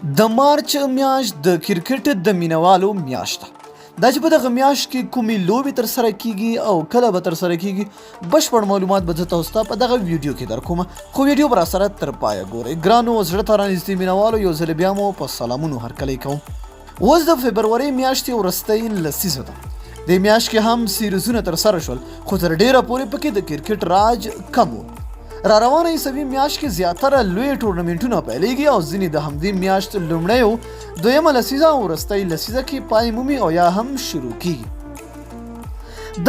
د مارچ میاشت د کرکټ د مینوالو میاشت ده. دا چې په دغه میاشت کې کومې لوبې ترسره کیږي او کله به ترسره کیږي، بشپړ معلومات به زه تاسو ته په دغه ویډیو کې درکوم، خو ویډیو به راسره تر پایه ګورئ. ګرانو زړه ته رانږدې مینوالو، یو ځل بیا مو په سلامونو هرکلی کوم. اوس د فبرورۍ میاشتې وروستۍ لسیزه ده. دې میاشت کې هم سیریزونه ترسره شول، خو تر ډیره پورې پکې د کرکټ راج کم و. را روانه عیسوي میاشت کې زیاتره لوی ټورنمنټونه پیلېږي او ځینې د همدې میاشت لومړیو، دویمه لسیزه او وروستۍ لسیزه کې پای مومي او یا هم شروع کیږي.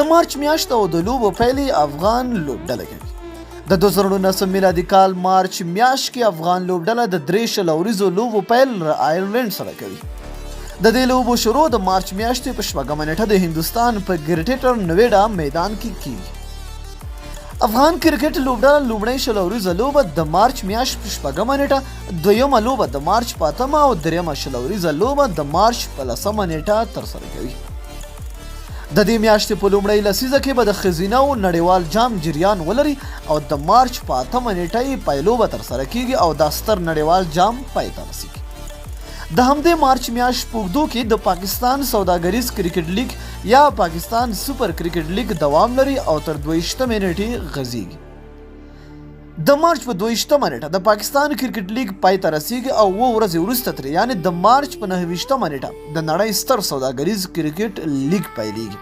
د مارچ میاشت او د لوبو پیل افغان لوبډله کوي. د 2019 میلادي کال مارچ میاشت کې افغان لوبډله د 3 20 اوریزو لوبو پیل له آیرلنډ سره کوي. د دې لوبو شروع د مارچ میاشتې په 6مه نیټه د هندوستان په ګریټر نویډا میدان کې کیږي. افغان کرکټ لوبډله لومړۍ 20 اوریزه لوبه د مارچ میاشت په 6مه نیټه، دویمه لوبه د مارچ په 8مه او دریمه 20 اوریزه لوبه د مارچ په 10مه نیټه ترسره کوي. د دې میاشتې په لومړۍ لسیزه کې به د ښځینه و نړیوال جام جریان ولري او د مارچ په 8مه نیټه یې پایلوبه ترسره کیږي او دا ستر نړیوال جام پای ته رسیږي. د همدې مارچ میاشت په اوږدو کې د پاکستان سوداګریز کرکټ لیګ یا پاکستان سوپر کرکټ لیګ دوام لري او تر 22مې نیټې غځیږي. د مارچ په 22مه نیټه د پاکستان کرکټ لیګ پای ته رسیږي او 7 ورځې وروسته ترې، یعنې د مارچ په 29مه نیټه، د نړۍ ستر سوداګریز کرکټ لیګ پیلیږي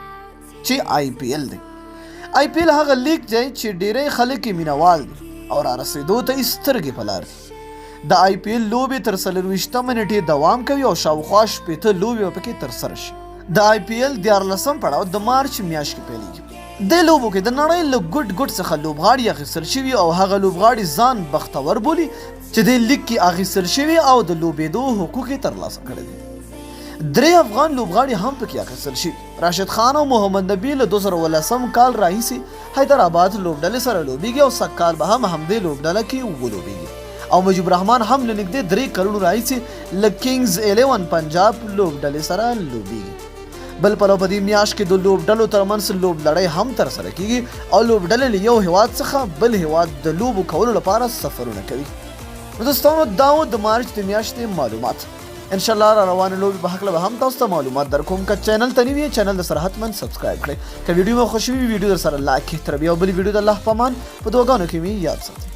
چې آی پي ایل دی. آی پي ایل هغه لیګ دی چې ډیری خلک یې مینوال دي او را رسېدو ته یې سترګې په لار دي. د آی پي ایل لوبې تر 24مې نیټې دوام کوي او شاوخوا 60 لوبې به پکې ترسره شي. د آی پي ایل 13م پړاو د مارچ میاشت کې پیلیږي. دې لوبو کې د نړۍ له ګوټ ګوټ څخه لوبغاړي اخیستل شوي او هغه لوبغاړي ځان بختور بولي چې دې لیګ کې اخیستل شوي او د لوبېدو حقوق یې ترلاسه کړي دي. درې افغان لوبغاړي هم پکې اخیستل شوي. راشد خان او محمد نبي له 2010 کال راهیسې حیدرآباد لوبډلې سره لوبیږي او سږ کال به هم همدې لوبډله کې ولوبیږي، او مجیب الرحمن هم له نږدې 3 کلونو راهیسې له کینګز 11 پنجاب لوبډلې سره لوبیږي. بل پلو په دې میاشت کې د لوبډلو ترمنځ لوبلړۍ هم ترسره کیږي او لوبډلې له یو هیواد څخه بل هیواد د لوبو کولو لپاره سفرونه کوي. نو دوستانو، دا و د مارچ د میاشتې معلومات. ان شاء الله را روانې لوبې په هکله به هم تاسو ته معلومات درکوم. که چینل ته نوي، چینل در سره حتما subscribe کړئ. که ویډیو مو خوښ وي، ویډیو در سره لایک کړئ. تر بیا بلې ویډیو د الله په امان، په دعاګانو کې مې یاد ساتئ.